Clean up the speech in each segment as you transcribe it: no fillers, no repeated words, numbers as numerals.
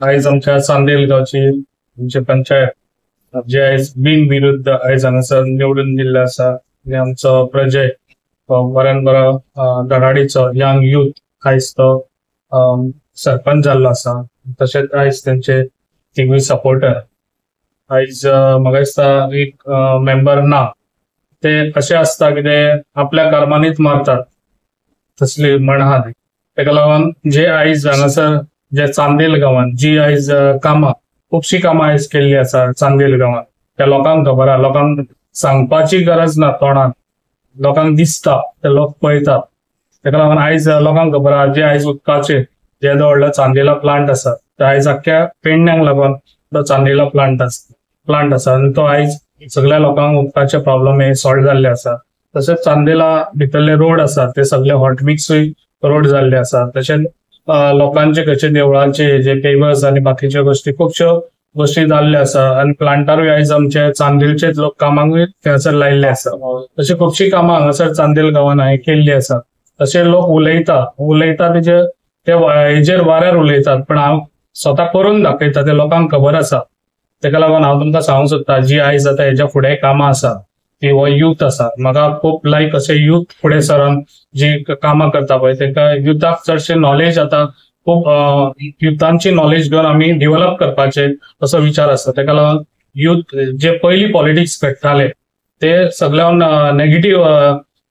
आयज आमच्या चांदेल गांवची आमची पंचायत जे आयज बिनविरुद्ध आयज हांगासर निवडून दिल्ले आसा आनी आमचो प्रजय बऱ्यान बरो धडाडीचो यंग यूथ आयज तो सरपंच जाल्लो आसा. तशेंच आयज तेंचे तिगूय सपोर्टर आयज म्हाका दिसता एक मेंबर ना, ते अशें आसता की ते आपल्या कर्मांनीच मारतात तसली म्हण आहा ती. तेका लागून जे आयज हांगासर जे चांदेल गांवांत जी आयज कामां खुबशीं कामां आयज केल्ली आसा चांदेल गांवांत, त्या लोकांक खबर आहा, लोकांक सांगपाची गरज ना, तोंडान लोकांक दिसता, ते लोक पळयतात. तेका लागून आयज लोकांक खबर आहा जे आयज उदकाचे जे येदो व्हडलो चांदेला प्लांट आसा ते आयज आख्ख्या पेडण्यांक लागून तो चांदेला प्लांट आसा आनी तो आयज सगळ्या लोकांक उदकाचे प्रॉब्लम हे सॉल्व जाल्ले आसा. तशेंच चांदेला भितरले रोड आसा ते सगळे हॉटमिक्सूय रोड जाल्ले आसा. तशेंच लोकांचे खंयचे देवळांचे जे पेवर्स आनी बाकीच्यो गोश्टी खुबश्यो गोश्टी जाल्ल्यो आसा आनी प्लांटारूय आयज आमचे चांदेलचेच लोक कामांकूय थंयसर लायिल्ले आसा. तशी खुबशीं कामां हांगासर चांदेल गांवान हांवें केल्ली आसा. तशें लोक उलयता उलयता तेजे ते हेजेर वाऱ्यार उलयतात, पण हांव स्वता करून दाखयता, ते लोकांक खबर आसा. तेका लागून हांव तुमकां सांगूंक सोदता जी आयज आतां हेज्या फुडें कामां आसा ती हो यूथ आसा. म्हाका खूब लायक अशें यूथ फुडें सरून जी कामां करता पळय तेका युथाक चडशें नॉलेज आतां खूब युथांची नॉलेज घेवन आमी डिवलप करपाचे असो विचार आसा. तेका लागून यूथ जे पयलीं पॉलिटिक्स घडटाले ते सगळ्यान नेगेटीव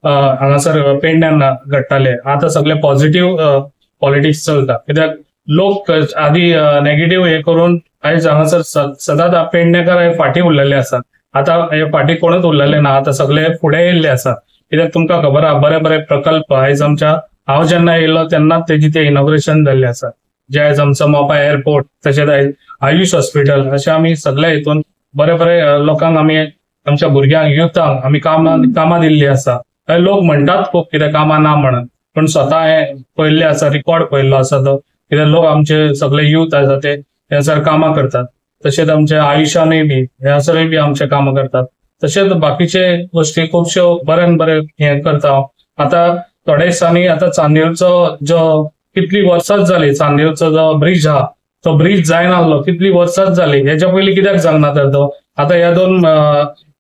हांगासर पेडण्यान घडटाले, आतां सगळे पॉझिटिव्ह पॉलिटिक्स चलता. कित्याक लोक आदी नेगेटीव हे करून आयज हांगासर सदांच पेडणेकार हे फाटीं उरलेले आसात. आतां हे फाटीं कोणूच उरलेले ना, आतां सगळे फुडें येयल्ले आसा. कित्याक तुमकां खबर आहा बरे बरे प्रकल्प आयज आमच्या हांव जेन्ना येयलो तेन्नाच तेजी ते इनॉग्रेशन जाल्लें आसा. जे आयज आमचो मोपा एअरपोर्ट, तशेंच आयज आयुष हॉस्पिटल, अशें आमी सगळे हितून बरे बरे लोकांक आमी आमच्या भुरग्यांक युथांक आमी कामां दिल्लीं आसा. लोक म्हणटात खूब कितें कामां ना म्हणून, पण स्वता हें पळयल्लें आसा, रिकॉर्ड पळयल्लो आसा तो. कित्याक लोक आमचे सगळे यूथ आसा ते थंयसर कामां करतात. तशेंच आमच्या आयुषानूय बी ह्यासरूय बी आमचे कामां करतात. तशेंच बाकीचे गोश्टी खुबश्यो बऱ्यान बरें हें करता हांव. आतां थोड्या दिसांनी आतां चांदेलचो जो कितली वर्सांच जाली चांदेलचो जो ब्रीज आहा तो ब्रीज जायना आसलो, कितली वर्सांच जाली, हेच्या पयलीं कित्याक जावंक ना तर तो. आतां ह्या दोन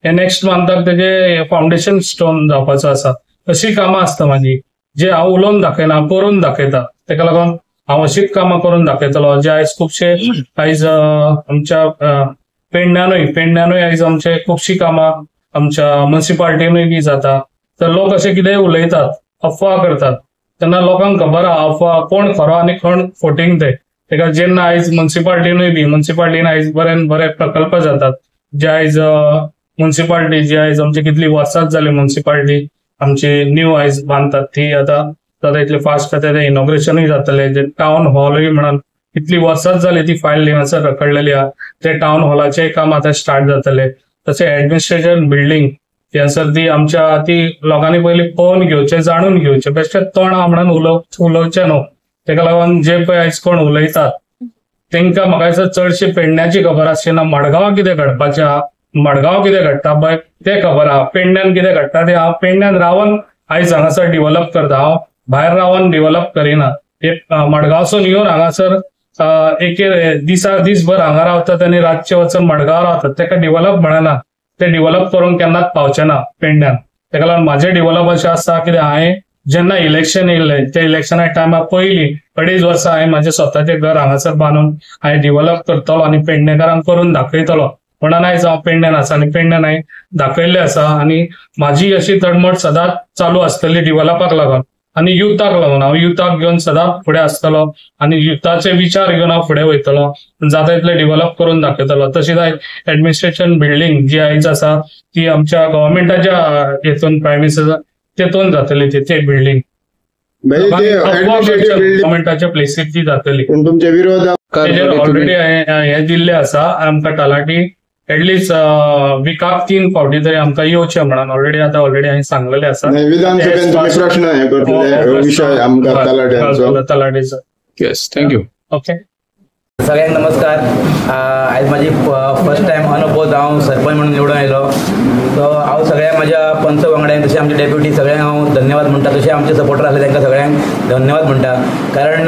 हे नेक्स्ट मंथाक तेजे फावंडेशन स्टोन जावपाचो आसा. अशी कामां आसता म्हाजी जे हांव उलोवन दाखयना, करून दाखयता. तेका लागून हांव अशीच कामां करून दाखयतलो. जे आयज खुबशे आयज आमच्या पेडण्यानूय आयज आमचे खुबशीं कामां आमच्या मुन्सिपाल्टीनूय बी जाता. तर लोक अशे कितेंय उलयतात, अफवा करतात, तेन्ना लोकांक खबर आहा अफवा कोण खरो आनी कोण फोटींग ते. तेका जेन्ना आयज मुन्सिपाल्टीनूय बी मुन्सिपाल्टीन आयज बरे बरे प्रकल्प जातात. जे आयज मुन्सिपाल्टी जी आयज आमची कितली वर्सांच जाली मुन्सिपाल्टी आमची न्यू आयज बांदतात ती आतां जाता इतले फास्ट आतां तें इनॉग्रेशनूय जातलें. जे टावन हॉलूय म्हणून कितली वर्सांच जाली ती फायल हांगासर रखडलेली आहा, ते टावन हॉलाचें काम आतां स्टार्ट जातलें. तशें एडमिनिस्ट्रेशन बिल्डींग थंयसर ती आमच्या ती लोकांनी पयलीं पळोवन घेवचें, जाणून घेवचें, बेश्टें तोंड आहा म्हणून उलोवचें न्हू. तेका लागून जे पळय आयज कोण उलयतात तेंकां म्हाका दिसता चडशी पेडण्याची खबर आसची ना, मडगांवां कितें घडपाचें आहा, मडगांव कितें घडटा पळय तें खबर आहा, पेडण्यान कितें घडटा तें हांव पेडण्यान रावन आयज हांगासर डिवलप करता, हांव भायर रावन डिवलप करिना. ते मडगांवसून येवन हांगासर एक दिसा दीसभर हांगा रावतात आनी रातचे वचून मडगांव रावतात, तेका डिवलप म्हणना, ते डिवलप करूंक केन्नाच पावचे ना पेडण्यान. तेका लागून म्हाजें डिवलप अशें आसा कितें हांवें जेन्ना इलेक्शन येयलें त्या इलेक्शना टायमा पयलीं 2.5 वर्सां हांवें म्हाजें स्वताचें घर हांगासर बांदून हांवें डिवलप करतलो आनी पेडणेकारांक करून दाखयतलो म्हणून आयज हांव पेडण्यान आसा आनी पेडण्यान हांवें दाखयल्लें आसा. आनी म्हाजी अशी तडमड सदांच चालू आसतली डिवलपाक लागून आनी युथाक लागून. हांव युथाक घेवन सदांच फुडें आसतलो आनी युथाचे विचार घेवन हांव फुडें वयतलो, जाता तितलें डिवलप करून दाखयतलो. तशीच आयज एडमिनिस्ट्रेशन बिल्डींग जी आयज आसा ती आमच्या गव्हर्मेंटाच्या हेतून प्रायम मिनिस्टर तेतून जातली ती बिल्डींग. गव्हर्मेंटाच्या प्लेसीर ती जातली. तुमच्या विरोधात ऑलरेडी हे दिल्ले आसा. आमकां तलाठी एटलिस्ट विकाक 3 फावटी तरी आमकां येवचें म्हणून ऑलरेडी आतां ऑलरेडी हांवें सांगलेलें आसा. विधानसभेन तुमी प्रश्न हे करतले विशय आमकां तलाट्यांचो तलाठीचो. Yes, thank you. Okay, सगळ्यांक नमस्कार. आयज म्हाजी फर्स्ट टायम अनअपोज हांव सरपंच म्हणून निवडून आयलो. सो हांव सगळ्या म्हाज्या पंच वांगड्यांक तशें आमचे डेप्युटी सगळ्यांक हांव धन्यवाद म्हणटा. तशें आमचे सपोर्टर आसले तांकां सगळ्यांक धन्यवाद म्हणटा. कारण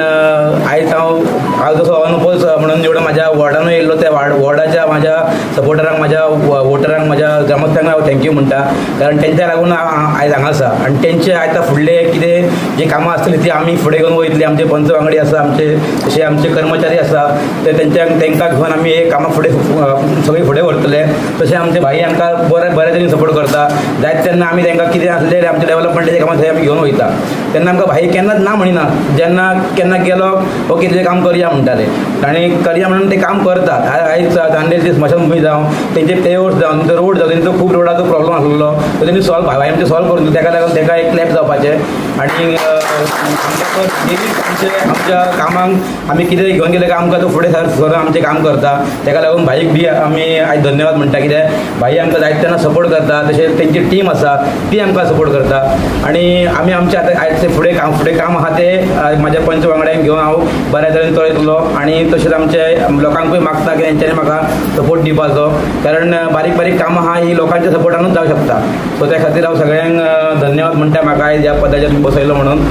आयज हांव जसो अनअपोज म्हणून निवडून म्हाज्या वॉर्डानूय येयल्लो त्या वॉर्डाच्या म्हाज्या सपोर्टरांक, म्हाज्या वोटरांक, म्हाज्या ग्रामस्थांक हांव thank you म्हणटा. कारण तेंच्या लागून आयज हांगा आसा आनी तेंचे आतां फुडले कितें जी कामां आसतली ती आमी फुडें घेवन वयतली. आमचे पंच वांगडी आसा, आमचे तशें आमचे कर्मचारी आसा, ते तेंकां घेवन आमी हे कामां फुडें सगळीं फुडें व्हरतले. तशें आमचे भाई आमकां बरे तरेन सपोर्ट करता. जायत तेन्ना आमी तांकां कितें आसलें आमचे डेवलपमेंटाचे कामां थंय आमी घेवन वयता. तेन्ना आमकां भाई केन्नाच ना म्हणिना. जेन्ना केन्ना गेलो ओके तुजें काम करया म्हणटाले आनी करया म्हणून ते काम करतात. आयज चांदेलची स्मशानभूमी जावं, तेंचे पेवर्स जावं, तेंचो रोड जावं, तेंचो खूब रोडाचो प्रॉब्लम आसलेलो तो तेणी सॉल्व भाई आमचे सॉल्व करून ताका लागून ताका एक क्लॅप जावपाचें. आनी आमकां डेली आमचे आमच्या कामांक आमी कितें घेवन गेले काय आमकां तो फुडें सर आमचें काम करता. ताका लागून भाईक बी आमी आयज धन्यवाद म्हणटा. कित्याक भाई आमकां जायते तेन्ना सपोर्ट करता, तशें तेंची टीम आसा ती आमकां सपोर्ट करता. आनी आमी आमचे आतां आयज फुडें काम आसा ते म्हाज्या पंच वांगड्यांक घेवन हांव बऱ्या तरेन चलयतलो. आनी तशेंच आमचे लोकांकूय मागता की तेंच्यांनी म्हाका सपोर्ट दिवपाचो. कारण बारीक बारीक कामां आहा ही लोकांच्या सपोर्टानूच जावंक शकता. सो त्या खातीर हांव सगळ्यांक धन्यवाद म्हणटा. म्हाका आयज ह्या पदाचेर बसयलो म्हणून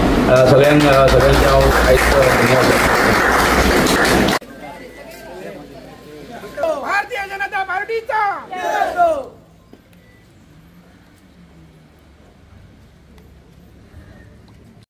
सगळ्यांक सगळ्यांचे हांव आयज धन्यवाद.